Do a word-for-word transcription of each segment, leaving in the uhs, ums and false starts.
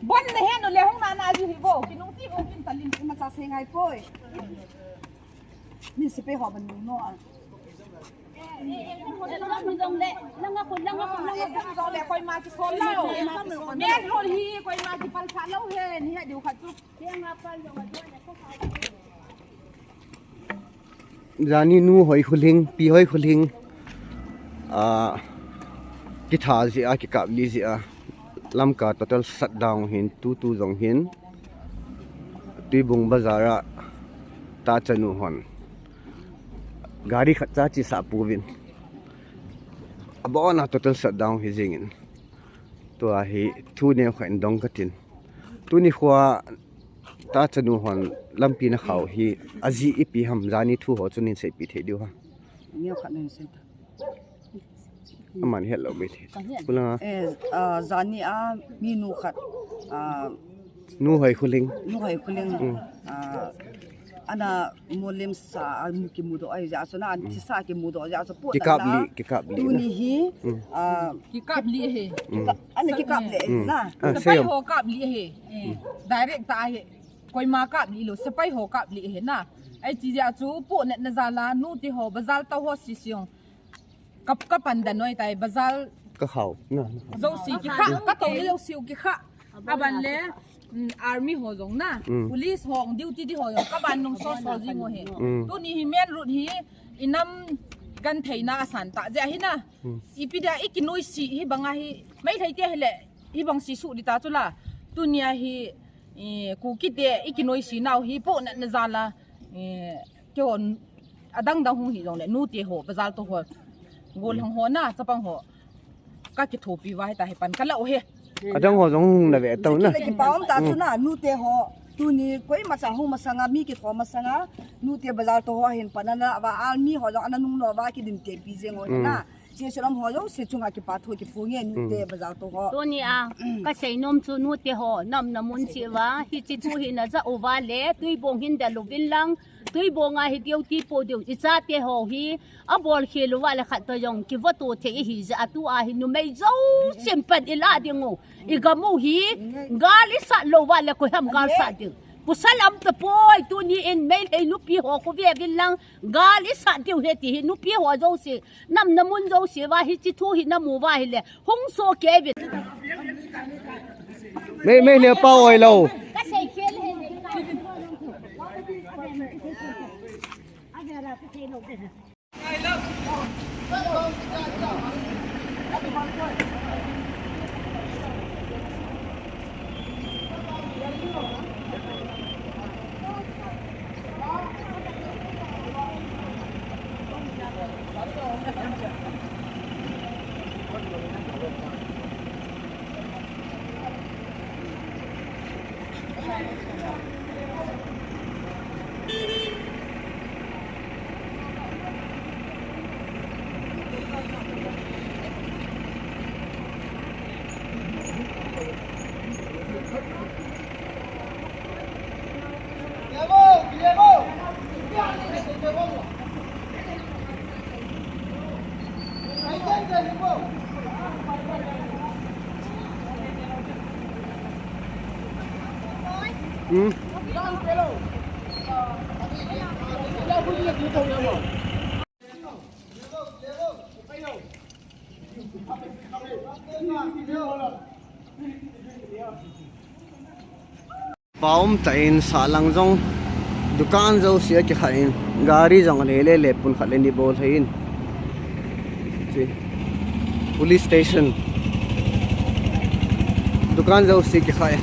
Bon na hen u le hung na na ji hi bo. Kinung ti bo kin talim. Ima cha se ngai poi. Ni se pe ho ban no a. Langa ko, langa ko, langa ko. Jong le koi ma ki sol lo. Main road hi koi ma ki pal cha lo he. Ni he diu khat chu. Jani nu hoi khuling, pi hoi khuling. Ah, kitha jia, kikap li jia. Lamka total shutdown hin, tutu jong hin. Tuibung bazar a, ta chanu hon. Gari khat cha chi sa puvin. Abona total shutdown hi jingin. Tua hi thu neo kha in dong katin. Tuni khua ta chanu hon lampi na khau hi aji ipi ham jani thu ho chu nin seipi thei diu ha. Neo khat nin sei ta. Aman het lo mai thei. Ka het. Kula. Eh, ah, jani a mi nu khat, ah, nu hoi khuling. Nu hoi khuling. Mm. Ah, ana molim sa a mu kimudoh ahi jeh chun, an thisa kimudoh jeh chun, pu kikap li, kikap li tuni hi, ah, kikap li ahi. Kikap, ana kikap li na. Sepai ho kap li ahi. Direct ta ahi. Koima kap li lou, sepai ho kap li ahi na. Ahi jeh chun, pu natna jal a, nute ho, bazar tou ho sisiung. Ka, ka pandan noi tai bazar. Ka khau. Na, na. Jouse kikha, ka tou ni jouse u kikha. Aban le, mm, army ho jong na. Mm. Police ho, duty di ho jong. Ka ban nung sol sol jing u hi. Mm. Tuni hi main road hi, inam kan theina asan ta jeh hi na. Mm. Ipi dia i kinoise hi banga hi. Meitei te hi le, hi bang si su di ta chu la. Tunia hi, i, Kuki te i kinoise nau hi pu natna jal a. I, Keiho, adang dang hung hi jong le, nute ho, bazar tou ho, gollhang ho na, chapang ho. Ka kithopi uva hita hi pan ka la u hi. Adang ho jong hung na ve tou na. Kipa um ta chu na, nute ho. Tuni koima cha hung masanga, mi kitho masanga, nute bazar tou ho hin pan ana va, army ho jong ana nung lou va, kidin tepi jeng u na. Che sulam ho jouse chunga kipa thu kiphong e nute bazar tou ho. Tuni a, ka seinom chu nute ho, nam na mun chi uva, hichi thu hi na ja uva le, Tuibong hin da luvin lang, Tuibong a hi duty po diu, i chate ho hi, abol khel uva le khat toh jong, kivoto thei hi ja a tua hi numei jousen pan i la ding u, i gam u hi, gal i sat lou uva le koi ham gal sat ding. Pasal um tapoi, tuni in Meitei nupi ho khu ve vin lang, gal i sat diu he ti hi nupi ho jouse. Nam na mun jouse uva hichi thu hi na mu uva hi le. Hung so ke ve. Mei, Meitei pa oi lo. Ka sei khel he. Paum ta in salang jong dukan jouse a kikha in gari jong le le le pun khat le ni bol thei in. Police station. Dukan jouse kikha e.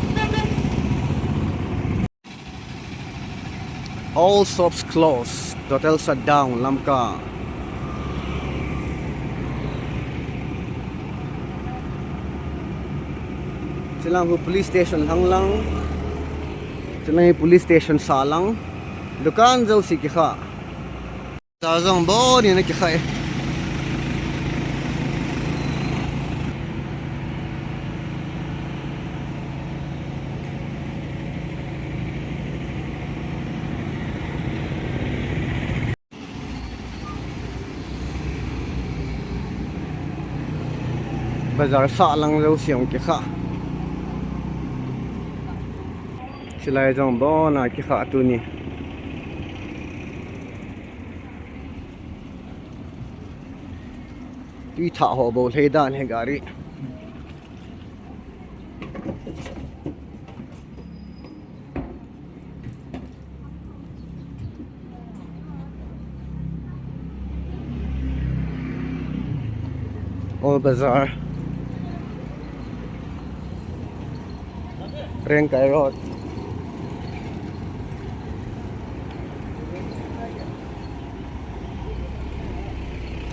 All shops closed. Total shutdown, Lamka. Chilang hu police station hang lang. Chilang hi police station sa lang. Dukan jouse kikha. Sa jong bou ni na kikha e. Bazar sahlang jouse jong kikha. Chulai jong abona kikha tuni. Tui thah ho bol thei dan hi gari. Old Bazar. Rengkai Road.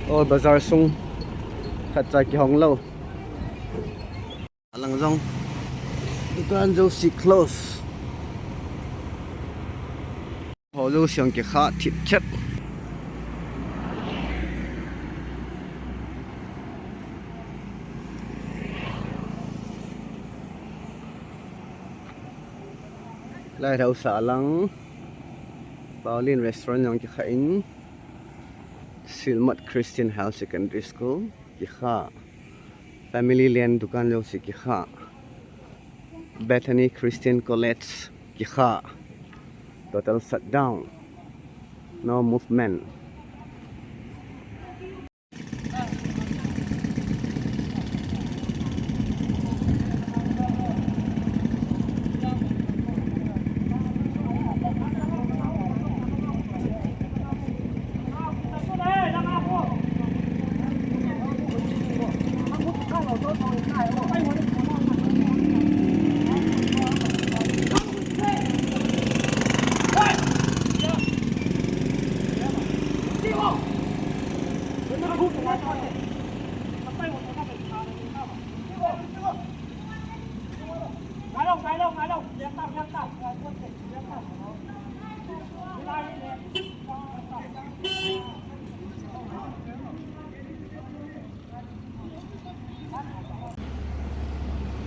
Old Bazar sung khatcha kihong lou. Alang jong dukan jouse close. Ho jouse jong kikha thip chet. Lai hausa lang Paulin Restaurant jong kikha in, Silmat Christian Higher Secondary School kikha. Family Lane dukan jouse kikha. Bethany Christian College kikha. Total shutdown. No movement.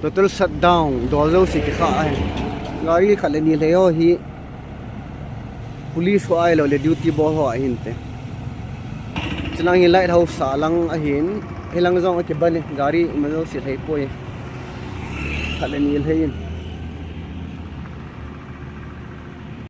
Total shutdown, dol jouse kikha ahi. Gari khat le ni lhei ho hi police ho ahilou le duty bol ho ahinte. Chulang hi light hausa lang ahin, hilang jong akibang e, gari ima jouse lhei poi. Khat le ni lhei in.